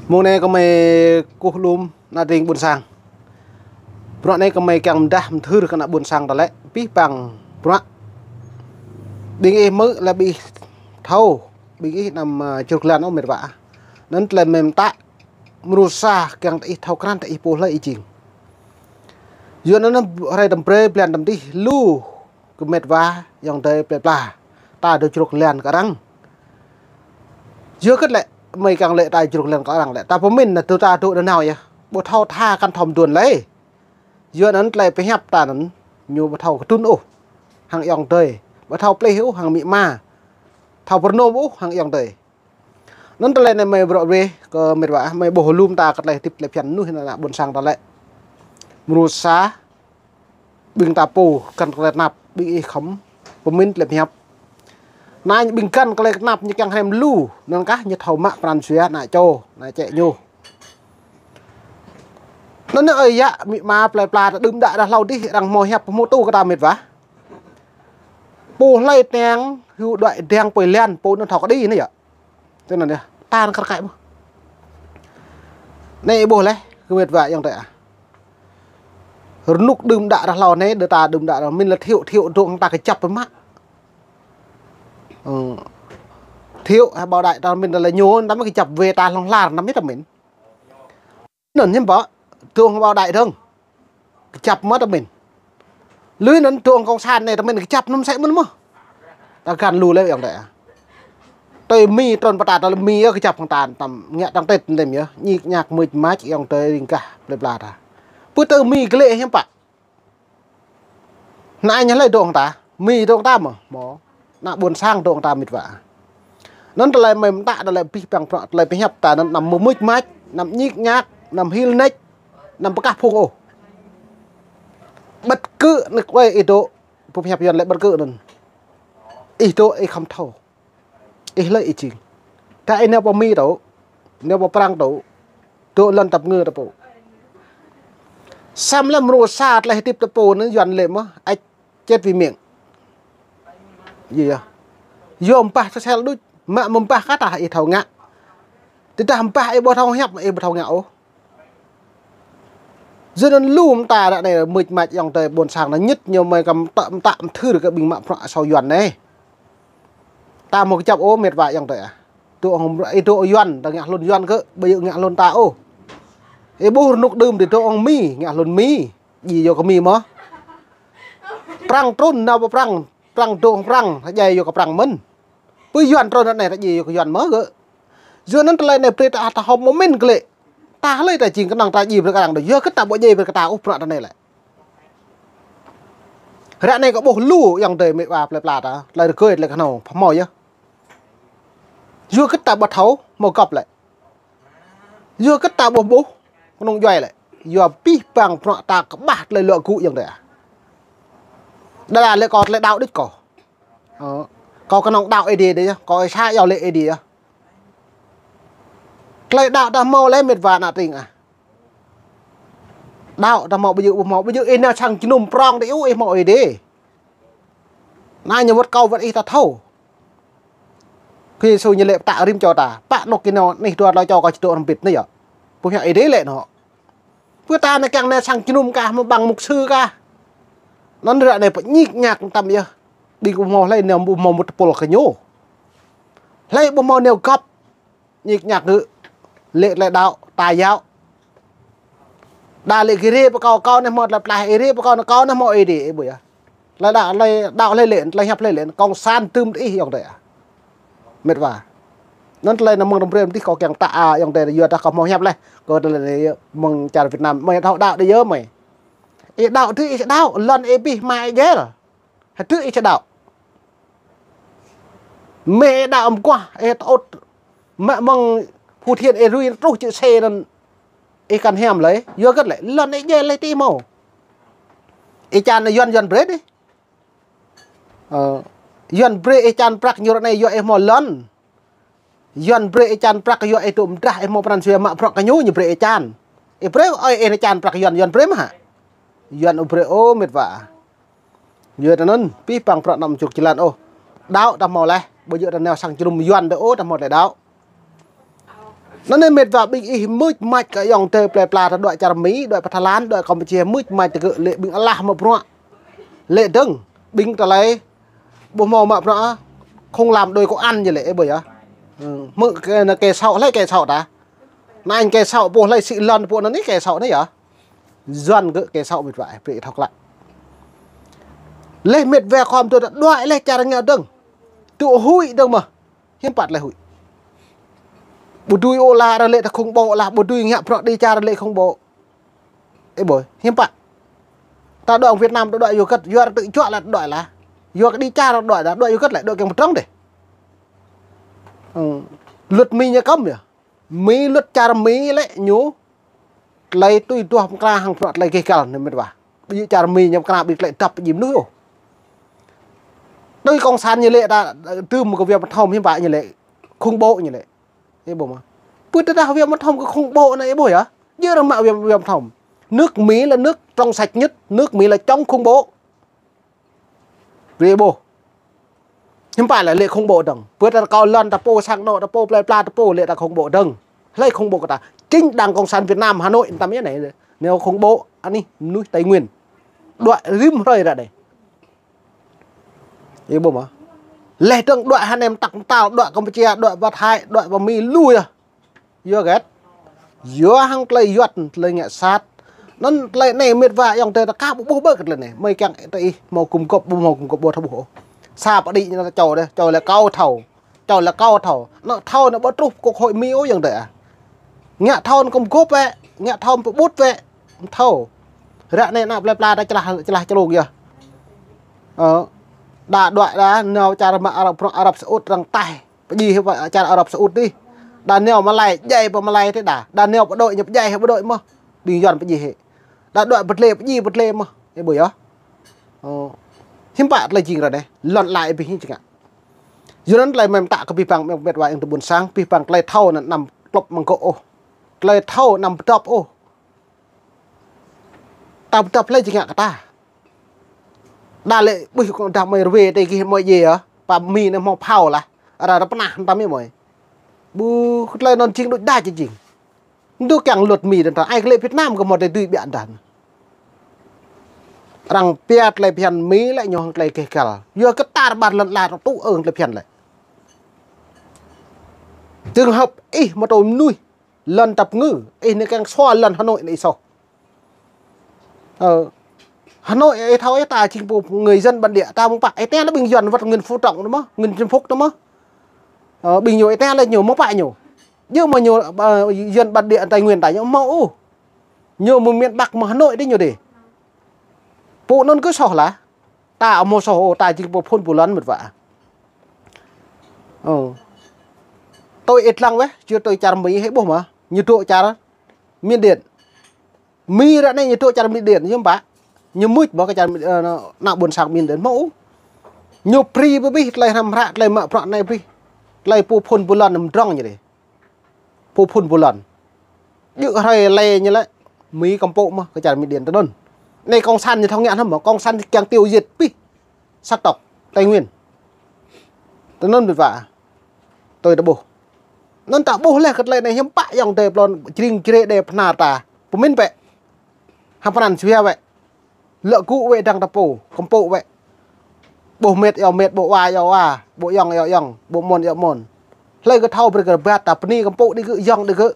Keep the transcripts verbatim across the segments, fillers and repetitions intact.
Mông anai kơmơi kơkuh lŏm ană tring ƀuôn sang. Bruă anai kơmơi kiăng mơdah mơthưr kơ ană ƀuôn sang ta lĕ, pih pang bruă. Ƀing ih hmư̆ lĕ ƀing ih thâo, ƀing ih anăm, ơ, čruk lan ôh met wa. Anŭn tơlơi mơ̆n ta mrô sa kiăng ta ih thâo krăn ta ih pô hlơi ih jing. Yua anŭn hrơi tơm brơi blan tơm dih lu kơ met wa ayŏng adơi plơi pla. Ta dŏ čruk lan kơ arăng. Yua hơget lĕ, mơi kiăng lĕ ta čruk lan kơ arăng lĕ. Ta pơmĭn anŭn dŏ ta dŏ nanao yơh. Ƀu thâo tha kăn thâo mơduôn lơi. Yua anŭn tơlơi pơhiăp ta anŭn ñu ƀu thâo kơdŭn ôh hăng ayŏng adơi. Ƀu thâo plih ôh hăng amĭ ama. Thâo pơrơnôm ôh hăng ayŏng adơi. Anŭn tơlơi anai mơi brŏ weh kơ met wa, mơi ƀuh lŏm ta kơ tơlơi hơdip tơlơi phiăn mơnuih ană ƀuôn sang ta lĕ. Mrô sa, ƀing ta pô găn kơ tơlơi tơnap, ƀing ih khŏm pơmĭn tơlơi pơhiăp. Anai ƀing găn kơ tơlơi tơnap ñu kiăng hrăm lu, anŭn kah ñu thâo mă pran jua ană čô, ană čĕ ñu. Anŭn anai ơi yă, amĭ ama plơi pla ta đưm đă đah hlâo dih, arăng hmâo hiăp hmâo tŭ kơ ta met wa. Pô hlơi tơnăng hyu đuaĭ đang pơi lan, pô anŭn thâo kơđi anai yơh. Tui anŭn yơh, ta anŭn kar kaĭ mơ̆n. Anai ih ƀuh leh, kơ met wa ayŏng adơi ah. Rơnŭk đưm đă đah hlâo anai, đơ ta đưm đă đah hlâo, mĭn lĕ Thiệu, Thiệu dŏ hăng ta kơjăp pơ mă. Ơ. Thiệu, ha, Bảo Đại ta mĭn lĕ ñu, ta mă kơjăp wê ta hlŏng lar, ta mĭn ta mĭn. Anŭn hiư̆m pă, dŏ hăng Bảo Đại dơ̆ng. Kơjăp mơ̆ ta mĭn. Lui anŭn dŏ hăng cộng sản anai ta mĭn kơjăp anŭn mơsĕ mơ̆n mơ̆. Ta găn lu lĕ ayŏng adơi ah. Tui Mi trŭn pơ ta, tơlơi Mi yơh kơjăp hăng ta, tăm ngă tăng tết lem yơh. Ñik ñak mưč mač ayŏng adơi ring gah plơi pla ta. Pơ tơlơi Mi glĕ hiư̆m pă. Anai ñu hlơi dŏ hăng ta, Mi dŏ hăng ta mơ̆, mơ̆. Ană ƀuôn sang dŏ hăng ta met wa. Anŭn tơlơi mơi mơta tơlơi pih pang bruă tơlơi pơhiăp ta anŭn anăm mưč mač, anăm ñik ñak, anăm hil neč, anăm pơkah phung ôh. Bất cứ anai kơi ih dŏ, pơhiăp Yuan lĕ bất cứ anŭn. Ih dŏ ih khŏm thâo. Ih hlơi ih jing. Ta ih nao pơ Mi dŏ, nao pơ Prăng dŏ, dŏ lŏn tăp ngơ ta pô. Samơ̆ lĕ mrô sa tơlơi hơdip ta pô anŭn Yuan lĕ mơ̆, ăč chết vì miệng. Yua yơh. Yua mpah tơsel đôč, mă mơmpah kah ta ih thâo ngă. Tơdah mpah ih ƀu thâo hiăp, ih ƀu thâo ngă ôh. Yua anŭn lŏm ta ră anai mưč mač ayŏng adơi ƀuôn sang anŭn ñit ñu mơi kăm tơm tơm thưr kơ ƀing mă bruă asâo Yuan anai. Ta mơ̆ kơjăp ôh met wa ayŏng adơi ah. Dŏ hăng ih dŏ Yuan, ta ngă hlŭn Yuan kơ, ƀu djơ̆ ngă hlŭn ta ôh. Ih ƀuh rơnŭk đưm dih dŏ hăng Mi, ngă hlŭn Mi. Djai yua kơ Mi mơ̆. Prăng trŭn nao pơ Prăng, Prăng dŏ hăng Prăng, djai yua kơ Prăng mơ̆n. Pơ Yuan trŭn anai ta djai yua kơ Yuan mơ̆ gơ̆. Yua anŭn tơlơi anai brơi ta, ta hŏm mơmĭn glĕ. Ta hlơi ta jing kơnơ̆ng ta djai brơi kơ arăng dŏ. Yua hơget ta ƀu djai brơi kơ ta ôh bruă ta anai lĕ. Ră anai kơ ƀuh lu ayŏng adơi met wa plơi pla ta. Tơlơi rơgơi tơlơi kơhnâo, pơhmâo yơh. Yua hơget ta ƀu thâo, hmâo gŏp lĕ. Yua hơget ta ƀuh ƀuh, kơnơ̆ng djuai lĕ. Yua pih pang bruă ta kơƀah tơlơi luă gŭ ayŏng adơi ah. Đa đa lĕ kâo tơlơi đaŏ đôč kâo. Ơ, kâo kơnơ̆ng đaŏ Ơi Adai dih yơh, kâo ơi sa yua lĕ Ơi Adai yơh. Tơlơi đaŏ ta hmâo lĕ met wa ană tring ah. Đaŏ ta hmâo ƀu djơ̆ ƀu hmâo, ƀu djơ̆ ih nao sang jơnum prong ta iu ih hmâo Ơi Adai. Anai ñu wơ̆t kâo wơ̆t ih ta thâo. Khua Yêsu ñu lĕ pơtă rĭm čô ta. Pă anŭn kơ ñu anih dua tlâo čô kâo či dŏ hrŏm hơbĭt anai yơh. Pơhiăp Ơi Adai lĕ anŭn. Pơ ta anai kiăng nao sang jơnum kah, mơ̆ ƀăng mục sư kah. Anŭn ră anai pơñik ñak tăm yơh. Ƀing ƀu hmâo hlơi nao ƀu hmâo mŭt tơpul kơ ñu. Hlơi ƀu hmâo nao gŏp. Ñik ñak gơ̆. Lĕ tơlơi đaŏ, ta yua. Đa lĕ gih rai pơ kâo, kâo anai hmâo tơlơi pơklaih, ih rai pơ kâo anai, kâo anai hmâo Ơi Adai, ih ƀuh yơh. Tơlơi đaŏ, tơlơi đaŏ hlơi lĕ, tơlơi hiăp hlơi lĕ, cộng sản tơm tơ ih ayŏng adơi ah. Met wa. Anŭn tơlơi anai mơ̆ng tơm brơi tih kâo kiăng ta ah ayŏng adơi yua dah kâo hmâo hiăp leh. Kâo tơlơi anai mơ̆ng čar Việt Nam, mơi thâo đaŏ đơi yơh mơi. Ih đaŏ tơ ih đaŏ, lŏn ih pih mai ih djel. Hơdră ih či đaŏ. Mĕ ih đaŏ mơguah, ih tơŭt. Mă mơ̆ng Phú Thiện ih rui truh čư̆ sê anŭn. Ih kăn hiam lơi, yua hơget lĕ, lŏn ih djel lĕ tơ ih hmâo. Ih čan Yuan, Yuan brơi dih. Ơ, Yuan brơi ih čan prăk ñu ră anai yua ih hmâo lŏn. Yuan brơi ih čan prăk yua ih dŏ mơdrah ih hmâo pran jua mă bruă kơ ñu, ñu brơi ih čan. Ih brơi ơi ih čan prăk Yuan, Yuan brơi mơ̆ hă? Yuan ƀu brơi ôh met wa. Yua anŭn, pih pang bruă anăm čuk jơlan ôh. Đaŏ ta hmâo leh, ƀu djơ̆ ta nao sang jơnum Yuan dih ôh ta hmâo tơlơi đaŏ. Anŭn anai mĕt wa ƀing ih mưč mač kơ ayŏng adơi plơi pla ta đuaĭ čar Mi, đuaĭ pơ Thái Lan, đuaĭ Kampuchia, mưč mač tơ gơ̆ lĕ ƀing alah mă bruă. Lĕ dơ̆ng, ƀing tơlơi ƀu hmâo mă bruă, không làm đôi công ăn ñu lĕ, ih ƀuh yơh. Ư, mơ̆ kơ, anai kơ sŏ, hlơi kơ sŏ ta. Anai kơ sŏ pô hlơi sĭ lŏn pô anai kơ sŏ anai yơh. Yuan gơ̆ kơ sŏ mĕt wa, ih brơi thâo klă. Lĕ mĕt wa khŏm tui ta đuaĭ lĕ čar ngă dơ̆ng. Tui huĭ dơ̆ng mơ̆. Hiư̆m pă tơlơi huĭ. Ƀu dưi ôh lah arăng lĕ ta khủng bố lah, ƀu dưi ngă bruă đĭ čar arăng lĕ khủng bố. Ih ƀuh, hiư̆m pă. Ta đuaĭ Việt Nam ta đuaĭ yua hơget, yua arăng tơjuă lah ta đuaĭ lah. Yua kơ đĭ čar arăng đuaĭ lah, đuaĭ yua hơget lĕ, đuaĭ kiăng pơdrŏng dêh. Ư. Luật Mi ñu kăm yơh. Mi luật čar Mi lĕ ñu tơlơi tui duah mơkra hăng bruă tơlơi gêh găl anai mĕt wa. Ƀu djơ̆ čar Mi ñu mơkra ƀing tơlơi dăp djim mơnuih ôh. Tui cộng sản ñu lĕ ta, tơm kơ Việt Nam thom hiư̆m pă ñu lĕ khủng bố ñu lĕ. Ih ƀuh mơ̆. Pơ tơdah Việt Nam thom kơ khủng bố anai ih ƀuh yơh. Djơ̆ arăng mă Việt, Việt Nam thom. Nước Mỹ là nước trong sạch nhất, nước Mỹ là chống khủng bố. Brơi ƀuh. Hiư̆m pă lĕ lĕ khủng bố dơ̆ng. Pơ ta kâo lŏn ta pô sang anŏ ta pô plơi pla ta pô lĕ ta khủng bố dơ̆ng. Hlơi khủng bố kơ ta. Chính Đảng Cộng sản Việt Nam Hà Nội ta mơ̆ anai. Ñu khủng bố anai mơnuih Tây Nguyên. Đuaĭ rĭm hrơi ră anai. Ih ƀuh mơ̆. Lĕ dơ̆ng đuaĭ hơnăm tăk mơtăl, đuaĭ Kampuchia, đuaĭ pơ Thái, đuaĭ pơ Mi lu yơh. Yua hơget. Yua hăng tơlơi yuan, tơlơi ngă sat. Anŭn tơlơi anai mĕt wa ayŏng adơi ta aka ƀu ƀuh ƀơi kơ tơlơi anai. Mơi kiăng tơ ih hmâo gum gôp, ƀu hmâo gum gôp ƀu thâo ƀuh ôh. Sa pơđĭ ñu ta čô dêh, čô lĕ kâo thâo. Čô lĕ kâo thâo. Anŭn thâo anŭn ƀu truh kơ hội Mi ôh ayŏng adơi ah. Ngă thâo anŭn gum gôp wĕ, ngă thâo anŭn pơƀut wĕ. Thâo. Ră anai ană plơi pla ta čơlah, čơlah čơlông yơh. Ơ. Đa đuaĭ đa nao čar mă Arab, Arab Saudi arăng taih. Pơdjai hĭ pơ čar Arab Saudi dih. Đa nao Malai, djai pơ Malai tih đa. Đa nao pơ đôč ñu pơdjai hĭ pơ đôč mơ̆. Ƀing yuan pơdjai hĭ. Đa đuaĭ pơdlê pơdjai pơdlê mơ̆. Ih ƀuh yơh. Ơ. Hiư̆m pă tơlơi jing ră anai. Lŏn ala ih ƀing hĭ čơngă. Yua anŭn tơlơi mơ̆ mơtă kơ abih bang mĕt wa ayŏng adơi ƀôn sang, abih bang tơlơi thâo anŭn anăm klŏp mơ̆ng gŏ ôh. Tơlơi thâo anăm pơdŏp ôh. Ta pơdŏp hlơi jing ngă kơ ta. Đa lĕ, ƀuh kơ đah mơi rơwe tơ gih mơi djai yơh. Pă Mi anai hmâo phao lah. Arăng ră pơnah hăng ta mơi mơi. Ƀu kơ tơlơi anŭn jing đôč đa jing. Ndu kiăng luật Mi dơ̆ng ta. Ai kơ lĕ Việt Nam kơ hmâo tơlơi dưi ƀiă dơ̆ng. Arăng pia tơlơi phiăn Mi lĕ ñu hăng tơlơi gêh găl. Yua kơ tar ƀar lŏn ala tŭ ư tơlơi phiăn lĕ. Trường hợp ih mơ̆ tui mơnuih. Lŏn tăp ngư, ih anai kiăng sua lŏn Hà Nội anai ih soh. Ơ, Hà Nội ih thâo ih ta jing pô người dân bản địa ta mơ̆ng pă, ih tơña lĕ ƀing yuan wơ̆t Nguyễn Phú Trọng anŭn mơ̆, Nguyễn Xuân Phúc anŭn mơ̆. Ơ, ƀing ñu ih tơña lĕ ñu mơ̆ng pă ñu. Djơ̆ mơ̆ ñu, ơ, yuan bản địa Tây Nguyên ta ñu hmâo ôh. Ñu mơ̆ng miền Bắc mơ̆ng Hà Nội dih ñu dêh. Pô anŭn kơ soh lah. Ta hmâo soh ôh, ta jing pô phŭn pô lŏn mĕt wa. Ơ. Tui ih lăng wĕh, či tui čar Mi hĭ ƀuh mơ̆. Ñu dŏ čar Miên Điên. Mi ră anai ñu dŏ čar Miên Điên, hiư̆m pă. Ñu mưč ƀơi kơ čar Mi-, ơ, ană ƀôn sang Miên Điên hmâo ôh. Ñu brơi pơ abih tơlơi hrăm hră, tơlơi mă bruă anai brơi. Tơlơi pô phŭn pô lŏn anăm drŏng ñu dêh. Pô phŭn pô lŏn. Djơ̆ hrơi lĕ ñu lĕ. Mi kăm pô mơ̆ kơ čar Miên Điên tơ anŭn. Anai cộng sản ñu thâo ngă hnăm mơ̆, cộng sản kiăng tiêu diệt abih. Sắc tộc Tây Nguyên. Tơ anŭn mĕt wa. Tui ta ƀuh. Anŭn ta ƀuh lĕ kơ tơlơi anai hiư̆m pă ayŏng adơi plon jring jrê đe pơhnar ta. Pơmĭn bĕ. Hăng pơanăn sua wĕ. Lŏ gŭ wĕ dăng ta pô, kăm pô wĕ. Ƀuh mĕt yua mĕt, ƀuh wa yua wa, ƀuh ayŏng yua ayŏng, ƀuh môn yua môn. Hlơi kơ thâo brơi kơ rơbat ta bơni kăm pô đĭ gơ̆, ayŏng đĭ gơ̆.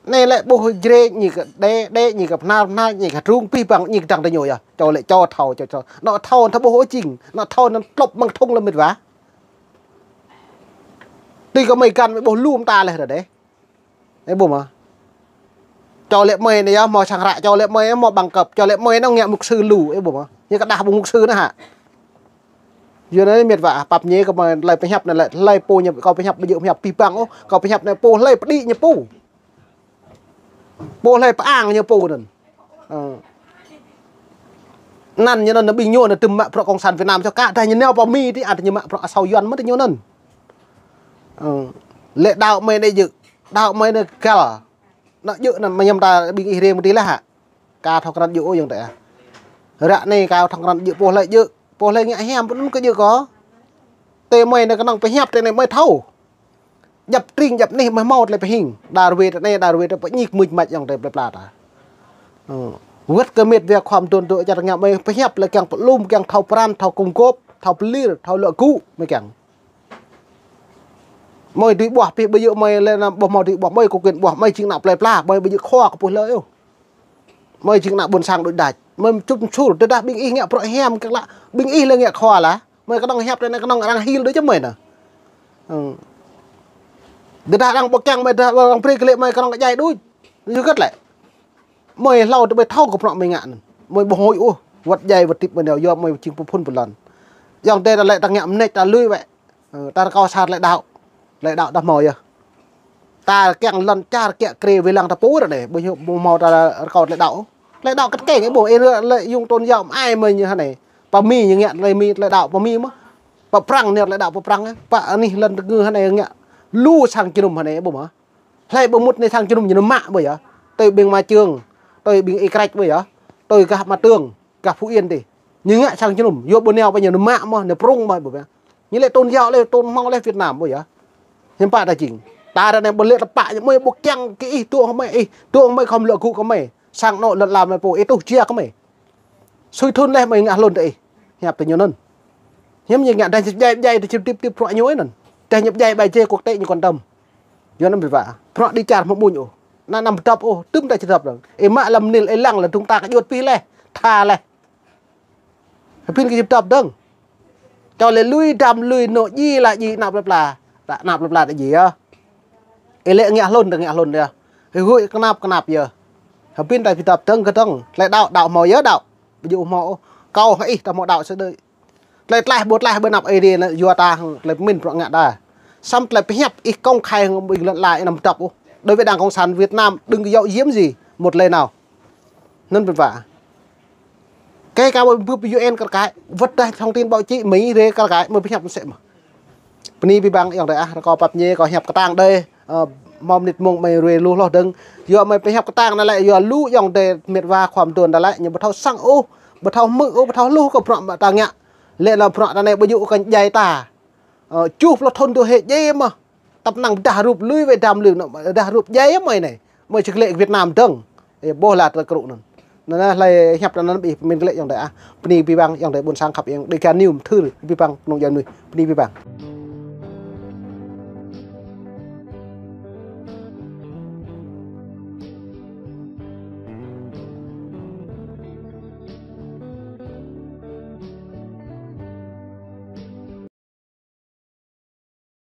Anai lĕ ƀuh jrê ñu kơ đe, đe ñu kơ pơhnar, pơhnar ñu kơ drung, abih bang ñu kơ dăng ta ñu yơh. Čô lĕ čô thâo, čô čô. Anŏ thâo ta ƀuh ôh jing, anŏ thâo anŭn klŏp mơ̆ng thŭng lĕ mĕt wa. Tui kơ mơi găn mơi ƀuh lu mơta lĕ ră dêh. Ih ƀuh mơ̆. Čô lĕ mơi anai yơh hmâo sang hră, čô lĕ mơi hmâo bằng cấp, čô lĕ mơi anŭn ngă mục sư lu, ih ƀuh mơ̆. Ñu kơ đah ƀu mục sư anŭn hă. Yua anai mĕt wa, pap ñê kơ mơi tơlơi pơhiăp anai lĕ, tơlơi pô ñu kâo pơhiăp ƀu djơ̆ pơhiăp abih bang ôh, kâo pơhiăp anai pô hlơi pơđĭ ñu pô. Pô hlơi pơang ñu pô anŭn. Ơ. Anŭn ñu anŭn ƀing ñu anŭn tơm mă bruă cộng sản Việt Nam soh kơ, dah ñu nao pơ Mi dih, ăt ñu mă bruă asâo yuan mơ̆ dih ñu anŭn. Ơ. Lĕ đaŏ mơi anai djơ̆, đaŏ mơi anai găl. Anŏ djơ̆ anŭn mơñam ta ƀing ih rê mơ̆ dih lah hă. Aka thâo krăn djơ̆ ôh ayŏng adơi ah. Ră anai aka thâo krăn djơ̆ pô hlơi djơ̆, pô hlơi ngă hiam pơ anŭn kơ djơ̆ kơ. Tơ mơi anai kơnơ̆ng pơhiăp tơ anai mơi thâo. Djăp tring djăp anih mơi hmâo tơlơi pơhing. Đa rơwe tơ anai, đa rơwe tơ pơñik mưč mač ayŏng adơi plơi pla ta. Ơ. Wơ̆t kơ mĕt wa khua mơdôn tơ čar ngă mơi pơhiăp lĕ kiăng pơlŭm, kiăng thâo pran, thâo kŭm gôp, thâo pơlir, thâo lŏ gŭ, mơi kiăng. Mơi dưi ƀuah pih ƀu djơ̆ mơi lĕ anăm ƀu hmâo dưi ƀuah mơi kơ quyền ƀuah mơi jing ană plơi pla, mơi ƀu djơ̆ khua kơ puih lơi ôh. Mơi jing ană ƀôn sang đôč đač. Mơi čŭp čur, tơdah ƀing ih ngă prŏ hiam kơ lă, ƀing ih lĕ ngă khua lah. Mơi kơnơ̆ng hiăp tơ anai kơnơ̆ng arăng hil đôč čơ mơi nă. Ơ. Tơdah arăng ƀu kiăng mơi, tơdah arăng brơi kơ lĕ mơi kơnơ̆ng djai đôč. Yua kơ lĕ. Mơi hlâo tơ ƀai thâo kơ prŏ mơi ngă anŭn. Mơi ƀu huĭ ôh. Wơ̆t djai wơ̆t tĭp mơi nao yua mơi jing pơphŭn pơlŏn. Ayŏng adơi ta lĕ ta ngă mơneč ta lui wĕ. Ơ, ta rơkâo sa tơlơi đaŏ. Tơlơi đaŏ ta hmâo yơh. Ta kiăng lŏn čar kiăng krê wai lăng ta pô ră anai. Ƀu hmâo, ƀu hmâo ta rơkâo tơlơi đaŏ. Tơlơi đaŏ kăt keng ih ƀuh. Ih lĕ, lĕ yŭng tôn giáo ai mơi ñu hơnai. Pơ Mi ñu ngă tơlơi Mi, tơlơi đaŏ pơ Mi mơ̆n. Pơ Prăng ñu tơlơi đaŏ pơ Prăng. Pơ anih lŏn tơngư hơnai ngă. Lu sang jơnum hơnai ƀuh mơ̆n. Hlơi ƀu mŭt anai sang jơnum ñu nao mă ƀuh yơh. Tui ƀing Ama Čư̆ng, tui ƀing Ia Krĕč ƀuh yơh. Tui gah Ama Tơng, gah Phú Yên dih. Ñu ngă sang jơnum, yua ƀu nao ƀuh ñu nao mă mơ̆n, nao prŭng mơ̆n ƀuh yơh. Ñu lĕ tôn giáo lĕ, tôn hmâo lĕ Việt Nam ƀuh yơh. Hiư̆m pă ta jing. Ta ră anai ƀu lĕ tơpă ñu mơi ƀu kiăng kơ ih tŭ hăng mơi, ih tŭ hăng mơi khŏm lŏ gŭ kơ mơi. Sang anŏ lŏn ala mơi pô, ih tuh jia kơ mơi. Sui thŭn leh mơi ngă hlŭn tơ ih. Hiăp tơ ñu anŭn. Hiư̆m ñu ngă dah ñu djai, djai tơ čim tĭp tĭp prŏ ñu anŭn. Dah ñu djai ƀai jê quốc tế ñu quan tâm. Yua anŭn ƀiă. Prŏ đĭ čar hmâo ƀuñ ôh. Anăm, anăm pơdŏp ôh, tŭm ta či dŏp dơ̆ng. Ih mă lăm nil ih lăng lĕ dŭng ta kơ djuăt pih leh. Tha leh. Hơbĭn kơ či pơdŏp dơ̆ng. Čô lĕ lui dăm lui nô dji la dji ană plơi pla. Ană plơi pla ta dji yơh. Ih lĕ ngă hlŭn ta ngă hlŭn yơh. Ih huĭ kơnap kơnap yơh. Hơbĭn ta či pơdŏp dơ̆ng kơ dơ̆ng. Tơlơi đaŏ, đaŏ hmâo yơh đaŏ. Ƀu djơ̆ hmâo ôh. Kâo hăng ih ta hmâo đaŏ sơdơi. Tơlơi tlaih ƀu tlaih ƀơi anăp Ơi Adai anai yua ta hăng tơlơi pơmĭn prŏ ngă ta. Samơ̆ tơlơi pơhiăp ih công khai hăng ƀing lŏn ala ih anăm pơdŏp ôh. Đối với Đảng Cộng sản Việt Nam đừng có giấu giếm gì một lời nào. Anŭn ƀiă. Kơ ka ƀu bưp U N kar kaĭ, wơ̆t dah thông tin báo chí Mi rê kar kaĭ, mơi pơhiăp mơsĕ mơ̆n. Bơni abih bang ayŏng adơi ah, rơkâo pap ñe kâo hiăp kơtang đơi, ơ, hmâo mơnit mông mơi rue lu hloh dơ̆ng. Yua mơi pơhiăp kơtang anai lĕ yua lu ayŏng adơi mĕt wa khua mơdôn ta lĕ, ñu ƀu thâo sang ôh, ƀu thâo hmư̆ ôh, ƀu thâo hluh kơ prŏ mă ta ngă. Lĕ lăm prŏ ta anai ƀu djơ̆ kơ djai ta. Ơ, čuh pluh thŭn tui hĕ djai mơ̆n. Tăp năng dah rup lui wai dăm lui, dah rup djai mơi anai. Mơi či glĕ Việt Nam dơ̆ng. Ơ, ƀuh lah tơlơi krŭ anŭn. Anŭn lah hlơi hiăp tơ anŭn ih pơmĭn glĕ ayŏng adơi ah. Bơni abih bang ayŏng adơi ƀôn sang khăp ayŏng adơi kơ ñu mơthưr abih bang kơnung djuai mơnuih. Bơni abih bang.